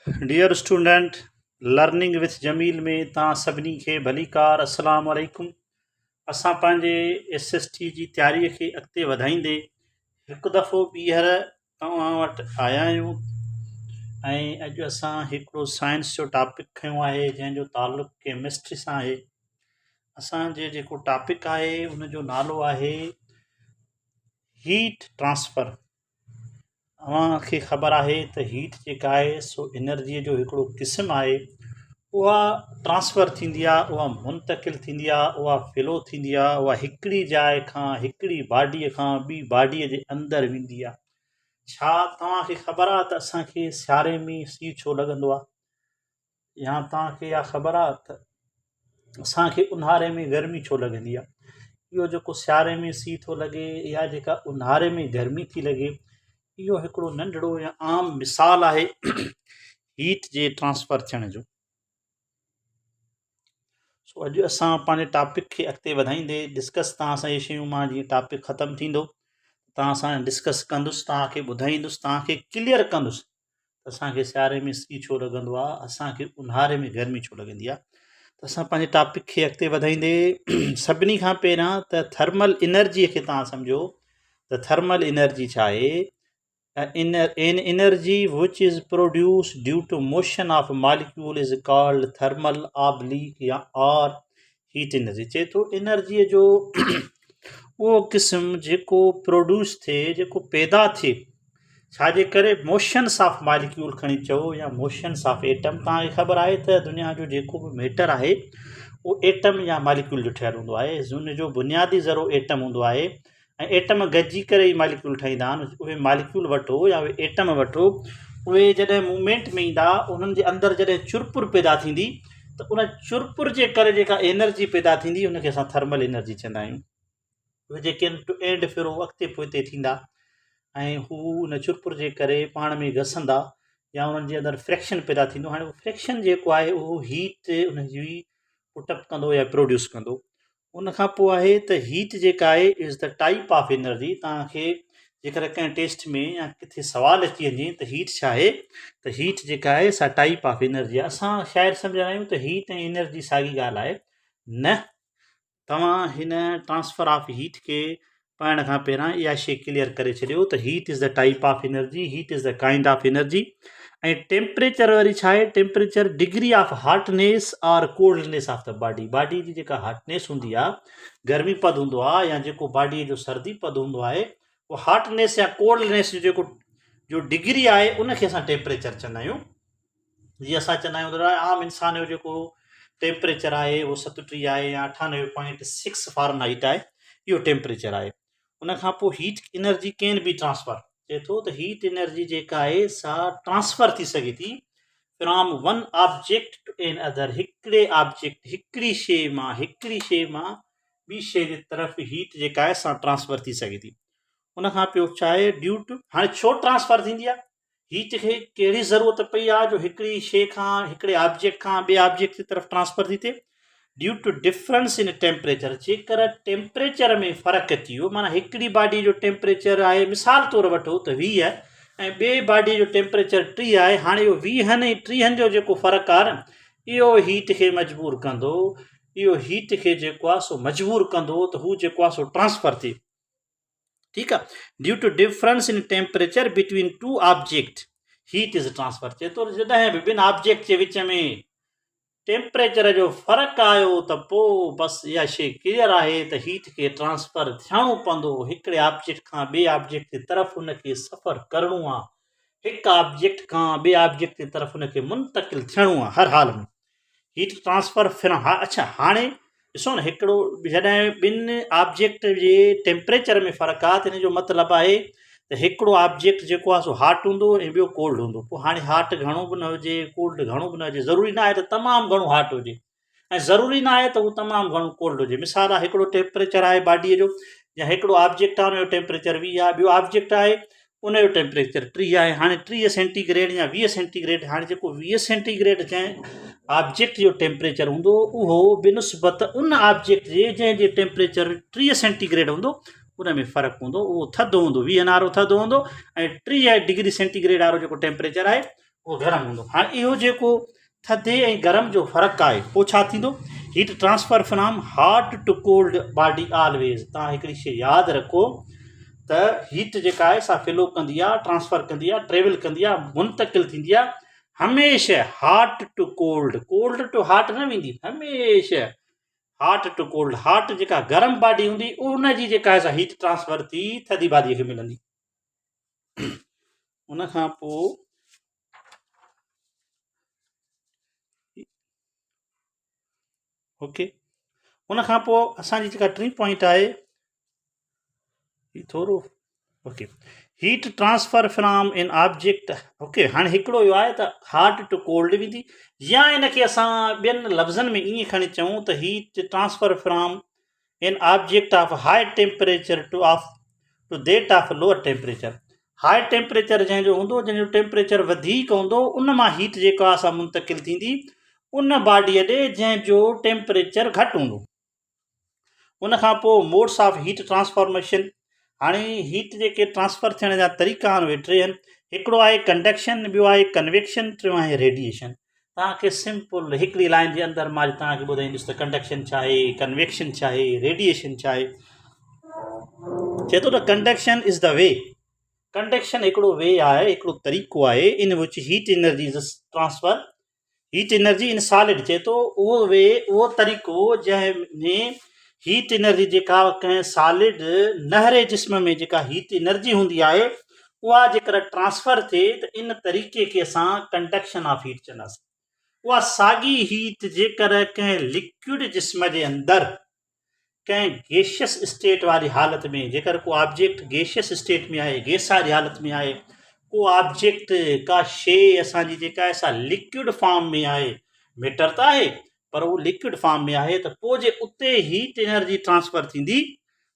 Dear student learning with Jamil ۾ توهان سڀني کي ڀليڪار السلام عليڪم اسان پنهنجي ايس ايس ٽي جي تياري کي اڳتي وڌائيندي هڪ دفعو ٻيهر توهان وٽ آيا آهيون ۽ اڄ اسان هڪڙو سائنس جو ٽاپڪ کنيو آهي جنهن جو تعلق ڪيمسٽري سان آهي اسان جي جيڪو ٽاپڪ آهي ان جو نالو آهي هيٽ ٽرانسفر اوهان کي خبر آهي ته هيٽ جيڪا آهي سو انرجيء جو هڪڙو قسم آهي اها ٽرانسفر ٿيندي آهي اها منتقل ٿيندي آهي اها فلو ٿيندي آهي اها هڪڙي جاء کان هڪڙي باڊيء کان ٻي باڊيء جي اندر ويندي آهي ڇا توهان کي خبر آهي ته اسان کي سياري ۾ سيء ڇو لڳندو آهي يا توهان کي اها خبر آهي ته اسان کي اونهاري ۾ گرمي ڇو لڳندي آهي اهو جيڪو سياري ۾ سيءُ ٿو لڳي يا جيڪا اونهاري ۾ گرمي ٿي لڳي اهو هڪڙو ننڍڙو يا عام مثال آهي هيٽ جي ٽرانسفر ٿيڻ جو سو اڄ اسان پنهنجي ٽاپڪ کي اڳتي وڌائيندي ڊسڪس توهان سان اهي شيون مان جيئن ٽاپڪ ختم ٿيندو توهان سان ڊسڪس ڪندس توهان کي ٻڌائيندس توهان کي ڪليئر ڪندس ته اسان کي سياري ۾ سيءُ ڇو لڳندو آهي اسان کي اونهاري ۾ گرمي ڇو لڳندي آهي ته اسان پنهنجي ٽاپڪ کي اڳتي وڌائيندي سڀني کان پهريان ته ٿرمل انرجي کي توهان سمجهو ته ٿرمل انرجي ڇا آهي an energy which is produce due to motion of molecule is called thermal oblique يا آر هيٽ انرجي چئي ٿو انرجيء جو اهو قسم جيڪو پروڊيوس ٿئي جيڪو پيدا ٿئي ڇا جي ڪري موشنس آف ماليڪيول کڻي چئو يا موشنس آف ايٽم توهان کي خبر آهي ته دنيا جو جيڪو به ميٽر آهي اهو ايٽم يا ماليڪيول جو ٺهيل هوندو آهي ان جو بنيادي ذرو ايٽم هوندو آهي ۽ ايٽم گڏجي ڪري ئي ماليڪيول ٺاهيندا آهن اهي ماليڪيول وٺو يا اهي ايٽم وٺو اهي جڏهن موومينٽ ۾ ايندا انهن جي اندر جڏهن چرپر پيدا ٿيندي ته ان چرپر جي ڪري جيڪا انرجي پيدا ٿيندي ان کي اسان ٿرمل انرجي چوندا آهيون اهي جيڪي آهن ٽو اينڊ ڦرو اڳتي پوئتي ٿيندا ۽ هو ان چرپر جي ڪري پاڻ ۾ گسندا يا انهن جي اندر فريڪشن پيدا ٿيندو هاڻي فريڪشن جيڪو آهي اهو هيٽ ان جي پٽ اپ ڪندو يا پروڊيوس ڪندو ان کان پوء آهي ته هيٽ جيڪا آهي is the type of energy توهان کي جيڪڏهن ڪنهن ٽيسٽ ۾ يا ڪٿي سوال اچي وڃي ته هيٽ ڇا آهي ته هيٽ جيڪا آهي سا ٽائپ آف انرجي آهي اسان شايد سمجهندا آهيون ته هيٽ ۽ انرجي ساڳي ڳالهه آهي نه توهان هن ٽرانسفر آف هيٽ کي پڙهڻ کان پهريان اها شيء ڪليئر ڪري ڇڏيو ته heat is the type of energy, heat is the kind of energy ۽ temperature وري ڇا آهي temperature degree of hotness or coldness of the body body جي جيڪا هاٽنيس هوندي آهي گرمي پد هوندو آهي يا جيڪو باڊي جو سردي پد هوندو آهي اهو هاٽنيس يا ڪولڊنيس جو جيڪو جو ڊگري آهي ان کي اسان ٽيمپريچر چوندا آهيون جيئن اسان چوندا آهيون ته عام انسان جو جيڪو ٽيمپريچر آهي اهو 37 آهي يا 98.6 فارن هائيٽ آهي اهو ٽيمپريچر آهي ان کان پوء heat energy can be transfer چئي ٿو ته هيٽ انرجي جيڪا آهي سا ٽرانسفر ٿي سگهي ٿي from one object to another هڪڙي آبجيڪٽ هڪڙي شيء مان هڪڙي شيء مان ٻي شيء جي طرف هيٽ جيڪا آهي سا ٽرانسفر ٿي سگهي ٿي ان کان پوء ڇا آهي ڊيو ٽو هاڻي ڇو ٽرانسفر ٿيندي آهي هيٽ کي ڪهڙي ضرورت پئي آهي جو هڪڙي شيء کان هڪڙي آبجيڪٽ کان ٻئي آبجيڪٽ جي طرف ٽرانسفر ٿي ٿئي due to difference in temperature جيڪر ٽيمپريچر ۾ فرق اچي ويو معنيٰ هڪڙي باڊي جو ٽيمپريچر آهي مثال طور وٺو ته 20 ۽ ٻئي باڊي جو ٽيمپريچر 30 آهي هاڻي اهو ويهن ۽ ٽيهن جو جيڪو فرق آهي نه اهو هيٽ کي مجبور ڪندو اهو هيٽ کي جيڪو آهي سو مجبور ڪندو ته هو جيڪو آهي سو ٽرانسفر ٿئي ٺيڪ آ due to difference in temperature between two object heat is transfer چئي ٿو جڏهن به ٻن آبجيڪٽ جي وچ ۾ ٽيمپريچر جو فرق آيو ته پو بس اها شي ڪليئر آهي ته هيٽ کي ٽرانسفر ٿيڻو پوندو هڪڙي آبجيڪٽ کان ٻئي آبجيڪٽ جي طرف ان کي سفر ڪرڻو آ هڪ آبجيڪٽ کان ٻئي آبجيڪٽ جي طرف ان کي منتقل ٿيڻو آ هر حال ۾ هيٽ ٽرانسفر فرام ها اڇا هاڻي ڏسو نه هڪڙو جڏهن ٻن آبجيڪٽ جي ٽيمپريچر ۾ فرق آ ته ان جو مطلب آهي ته هڪڙو آبجيڪٽ جيڪو آ سو هاٽ هوندو ۽ ٻيو ڪولڊ هوندو پوء هاڻي هاٽ گهڻو به نه هجي ڪولڊ گهڻو به نه هجي ضروري نه آهي ته تمام گهڻو هاٽ هجي ۽ ضروري نه آهي ته هو تمام گهڻو ڪولڊ هجي مثال آهي هڪڙو ٽيمپريچر آهي باڊيء جو يا هڪڙو آبجيڪٽ آهي ان جو ٽيمپريچر 20 آهي ٻيو آبجيڪٽ آهي ان جو ٽيمپريچر 30 آهي هاڻي 30 سينٽي گريڊ يا 20 سينٽي گريڊ هاڻي جيڪو 20 سينٽي گريڊ جنهن آبجيڪٽ جو ٽيمپريچر هوندو اهو بنسبت ان آبجيڪٽ جي جنهن جي ٽيمپريچر 30 سينٽي گريڊ هوندو ان ۾ فرق هوندو اهو ٿڌو هوندو 20 وارو ٿڌو هوندو ۽ 30 ڊگري سينٽي گريڊ وارو جيڪو ٽيمپريچر آهي اهو گرم هوندو. هاڻي اهو جيڪو ٿڌي ۽ گرم جو فرق آهي پوء ڇا ٿيندو؟ Heat transfer from hot to cold body always. توهان هڪڙي شيء ياد رکو ته هيٽ جيڪا آهي سا فلو ڪندي آهي، ٽرانسفر ڪندي آهي، ٽريول ڪندي آهي، منتقل ٿيندي آهي هميشه hot to cold, cold to hot نه ويندي، هميشه هاٽ ٽو ڪولڊ، هاٽ جيڪا گرم باڊي هوندي ان جي جيڪا آهي سا هيٽ ٽرانسفر ٿي ٿڌي باڊي کي ملندي. ان کان پوء اوڪي ان کان پوء اسان جي جيڪا ٽين پوائنٽ آهي هي ٿورو okay heat transfer from an object okay هاڻي هڪڙو اهو آهي ته هاٽ ٽو ڪولڊ ويندي يا ان کي اسان ٻين لفظن ۾ ائين کڻي چئون ته heat transfer from an object of high temperature to of to that of lower temperature high temperature جنهن جو هوندو جنهن جو ٽيمپريچر وڌيڪ هوندو ان مان هيٽ جيڪا آ سا منتقل ٿيندي ان باڊي ڏي جنهن جو ٽيمپريچر گهٽ هوندو ان کان پوء موڊس آف هيٽ ٽرانسفارميشن هاڻي هيٽ جيڪي ٽرانسفر ٿيڻ جا طريقا آهن اهي ٽي آهن هڪڙو آهي ڪنڊڪشن ٻيو آهي ڪنويڪشن ٽيون آهي ريڊيئيشن توهان کي سمپل هڪڙي لائن جي اندر مان توهان کي ٻڌائيندس ته ڪنڊڪشن ڇا آهي ڪنويڪشن ڇا آهي ريڊيئيشن ڇا آهي چئي ٿو ته conduction is the way conduction هڪڙو وي آهي هڪڙو طريقو آهي in which heat energy is transfer heat energy in solid چئي ٿو اهو وي اهو طريقو جنهن ۾ هيٽ انرجي جيڪا ڪنهن سالڊ نهري جسم ۾ جيڪا هيٽ انرجي هوندي آهي اها جيڪر ٽرانسفر ٿئي ته ان طريقي کي اسان ڪنڊڪشن آف هيٽ چونداسين. اها ساڳي هيٽ جيڪر ڪنهن لڪوئڊ جسم جي اندر ڪنهن گيشيس اسٽيٽ واري حالت ۾ جيڪر ڪو آبجيڪٽ گيشيس اسٽيٽ ۾ آهي گيس واري حالت ۾ آهي ڪو آبجيڪٽ ڪا شيء اسان جي جيڪا آهي سا لڪوئڊ فارم ۾ آهي ميٽر ته آهي پر اهو لڪوئڊ فارم ۾ آهي ته پوء جي اتي هيٽ انرجي ٽرانسفر ٿيندي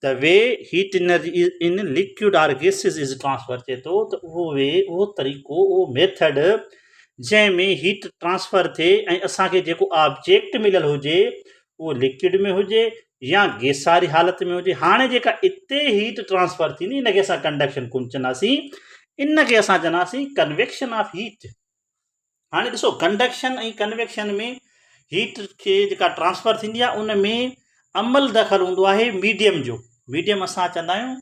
ته way heat energy is in liquid or gases is transfer ٿئي ٿو ته اهو وي اهو طريقو اهو ميٿڊ جنهن ۾ هيٽ ٽرانسفر ٿئي ۽ اسان کي جيڪو آبجيڪٽ مليل هجي اهو لڪوئڊ ۾ هجي يا گيس واري حالت ۾ هجي هاڻي جيڪا اتي هيٽ ٽرانسفر ٿيندي ان کي اسان ڪنڊڪشن ڪونه چونداسين ان کي اسان چونداسين ڪنويڪشن آف هيٽ هاڻي ڏسو ڪنڊڪشن ۽ ڪنويڪشن ۾ هيٽ کي جيڪا ٽرانسفر ٿيندي آهي ان ۾ عمل دخل هوندو آهي ميڊيم جو ميڊيم اسان چوندا آهيون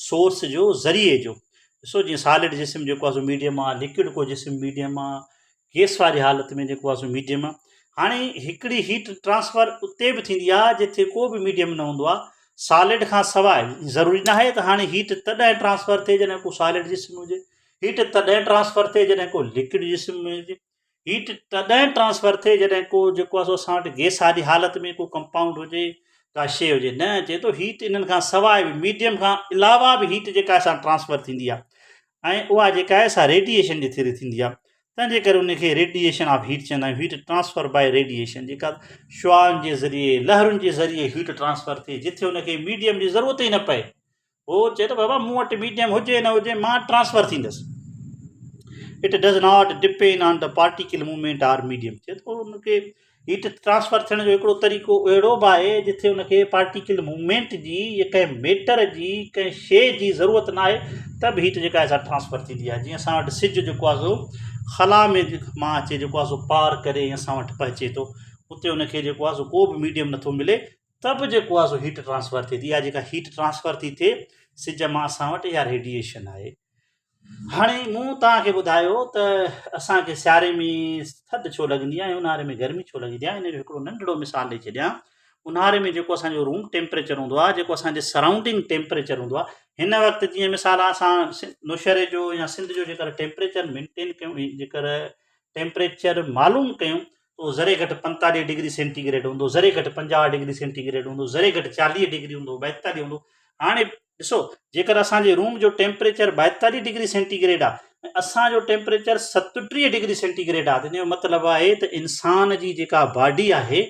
سورس جو ذريعي جو ڏسو جيئن سالڊ جسم جيڪو آهي سو ميڊيم آهي لڪوڊ ڪو جسم ميڊيم آهي گيس واري حالت ۾ جيڪو آهي سو ميڊيم آهي هاڻي هڪڙي هيٽ ٽرانسفر اتي به ٿيندي آهي جتي ڪو به ميڊيم نه هوندو آهي سالڊ کان سواء ضروري نه آهي ته هاڻي هيٽ تڏهن ٽرانسفر ٿئي جڏهن ڪو سالڊ جسم هجي هيٽ تڏهن ٽرانسفر ٿئي جڏهن ڪو لڪوڊ جسم ۾ هجي هيٽ تڏهن ٽرانسفر ٿئي جڏهن ڪو جيڪو آهي سو اسان وٽ گيس واري حالت ۾ ڪو ڪمپائونڊ هجي ڪا شيء هجي نه چئي ٿو هيٽ انهن کان سواء به ميڊيم کان علاوه به هيٽ جيڪا آهي سا ٽرانسفر ٿيندي آهي ۽ اها جيڪا آهي سا ريڊيئيشن جي ٿري ٿيندي آهي تنهن جي ڪري ان کي ريڊيئيشن آف هيٽ چوندا آهيون هيٽ ٽرانسفر باء ريڊيئيشن جيڪا شعاعن جي ذريعي لهرن جي ذريعي هيٽ ٽرانسفر ٿئي جتي ان کي ميڊيم جي ضرورت ئي نه پئي هو چئي ٿو بابا مون وٽ ميڊيم هجي نه هجي مان ٽرانسفر ٿيندس it does not depend on the particle movement or medium چئي ٿو ان کي هيٽ ٽرانسفر ٿيڻ جو هڪڙو طريقو اهڙو به آهي جتي ان کي پارٽيڪل موومينٽ جي يا ڪنهن ميٽر جي ڪنهن شيء جي ضرورت نه آهي ته به هيٽ جيڪا آهي سا ٽرانسفر ٿيندي آهي جيئن اسان وٽ سج جيڪو آهي سو خلا ۾ مان اچي جيڪو آهي سو پار ڪري اسان وٽ پهچي ٿو اتي ان کي جيڪو آهي سو ڪو به ميڊيم نٿو ملي ته به جيڪو آهي سو هيٽ ٽرانسفر ٿئي ٿي اها جيڪا هيٽ ٽرانسفر ٿي ٿئي سج مان اسان وٽ اها ريڊيئيشن آهي هاڻي مون توهان کي ٻڌايو ته اسان کي سياري ۾ ٿڌ ڇو لڳندي آهي اونهاري ۾ گرمي ڇو لڳندي آهي ان جو هڪڙو ننڍڙو مثال ڏئي ڇڏيان اونهاري ۾ جيڪو اسان جو روم ٽيمپريچر هوندو آهي جيڪو اسان جي سرائونڊنگ ٽيمپريچر هوندو آهي هن وقت جيئن مثال اسان نوشهري جو يا سنڌ جو جيڪر ٽيمپريچر مينٽين ڪيون جيڪر ٽيمپريچر معلوم ڪيون ته اهو ذري گهٽ 45 ڊگري سينٽي گريڊ هوندو، ذري گهٽ 50 ڊگري سينٽي گريڊ هوندو، ذري گهٽ 40 ڊگري هوندو، 42 هوندو. هاڻي ڏسو جيڪر اسان جي روم جو ٽيمپريچر 42 ڊگري سينٽي گريڊ آهي ۽ اسان جو ٽيمپريچر 37 ڊگري سينٽي گريڊ آهي ته ان جو مطلب آهي ته انسان جي جيڪا باڊي آهي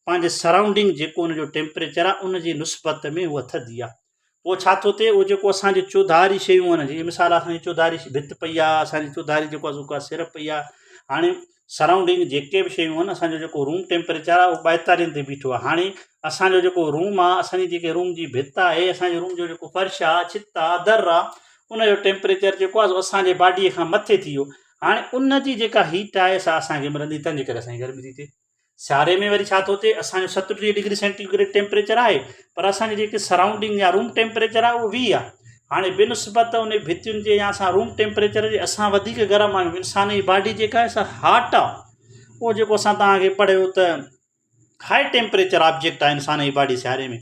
پنهنجي سرائونڊنگ جيڪو ان جو ٽيمپريچر آهي ان جي نسبت ۾ هوء ٿڌي آهي. پوء ڇا ٿو ٿئي اهو جيڪو اسان جي چوڌاري شيون آهن جيئن مثال اسان جي چوڌاري ڀت پئي آهي اسان جي چوڌاري جيڪو آهي سو ڪا سر پئي آهي هاڻي سرائونڊنگ جيڪي به شيون آهن اسان جو جيڪو روم ٽيمپريچر آهي اهو ٻائيتاليهن تي بيٺو آهي هاڻي اسان جو جيڪو روم آهي اسان جي جيڪي روم جي ڀت آهي اسان جي روم جو جيڪو فرش آهي ڇت آهي در آهي ان جو ٽيمپريچر جيڪو آهي سو اسان جي باڊيء کان مٿي ٿي ويو. هاڻي ان جي جيڪا هيٽ آهي سا اسان کي ملندي تنهن جي ڪري اسان جي گرمي ٿي ٿئي. سياري ۾ وري ڇا ٿو ٿئي اسان جو 37 ڊگري سينٽي گريڊ ٽيمپريچر آهي پر اسان جي جيڪي سرائونڊنگ يا روم ٽيمپريچر آهي اهو 20 آهي. هاڻي بنسبت ان ڀتين جي يا اسان روم ٽيمپريچر جي اسان وڌيڪ گرم آهيون. انسان جي باڊي جيڪا آهي سا هاٽ آهي. اهو جيڪو اسان توهان کي پڙهيو ته هاء ٽيمپريچر آبجيڪٽ آهي انسان جي باڊي سياري ۾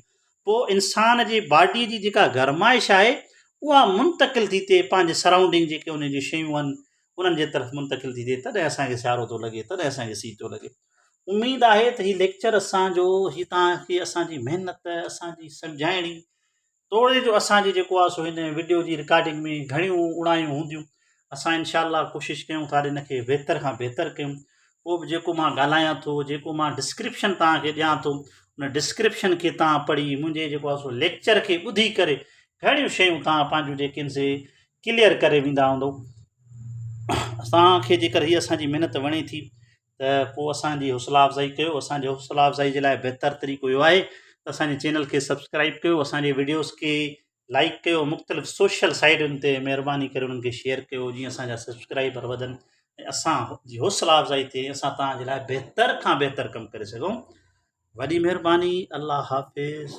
پوء انسان جي باڊي جي جيڪا گرمائش آهي اها منتقل ٿي ٿئي پنهنجي سرائونڊنگ جيڪي ان جون شيون آهن انهن جي طرف منتقل ٿي ٿئي تڏهن اسان کي سيارو ٿو لڳي تڏهن اسان کي سيء ٿو لڳي اميد آهي ته هي ليڪچر اسان جو هي توهان کي اسان جي محنت اسان جي سمجهائڻي توڙي جو اسان جي جيڪو آهي سو هن وڊيو جي رڪارڊنگ ۾ گهڻيون اوڻايون هونديون اسان انشاء الله ڪوشش ڪيون ٿا ان کي بهتر کان بهتر ڪيون پوء به جيڪو مان ڳالهايان ٿو جيڪو مان ڊسڪرپشن توهان کي ڏيان ٿو ان ڊسڪرپشن کي توهان پڙهي منهنجي جيڪو آهي سو ليڪچر کي ٻڌي ڪري گهڻيون شيون توهان پنهنجون جيڪي آهن سي ڪليئر ڪري ويندا هوندو اسان کي جيڪر هي اسان جي محنت وڻي ٿي ته پوء اسان جي حوصلا افزائي ڪيو اسان جي حوصلا افزائي جي لاء بهتر طريقو اهو آهي ته اسان جي چينل کي سبسڪرائب ڪيو اسان جي وڊيوز کي لائڪ ڪيو مختلف سوشل سائيٽن تي مهرباني ڪري انهن کي شيئر ڪيو جيئن اسان جا سبسڪرائبر وڌن ۽ اسان جي حوصلا افزائي ٿئي اسان توهان جي لاء بهتر کان بهتر ڪم ڪري سگهون وڏي مهرباني الله حافظ.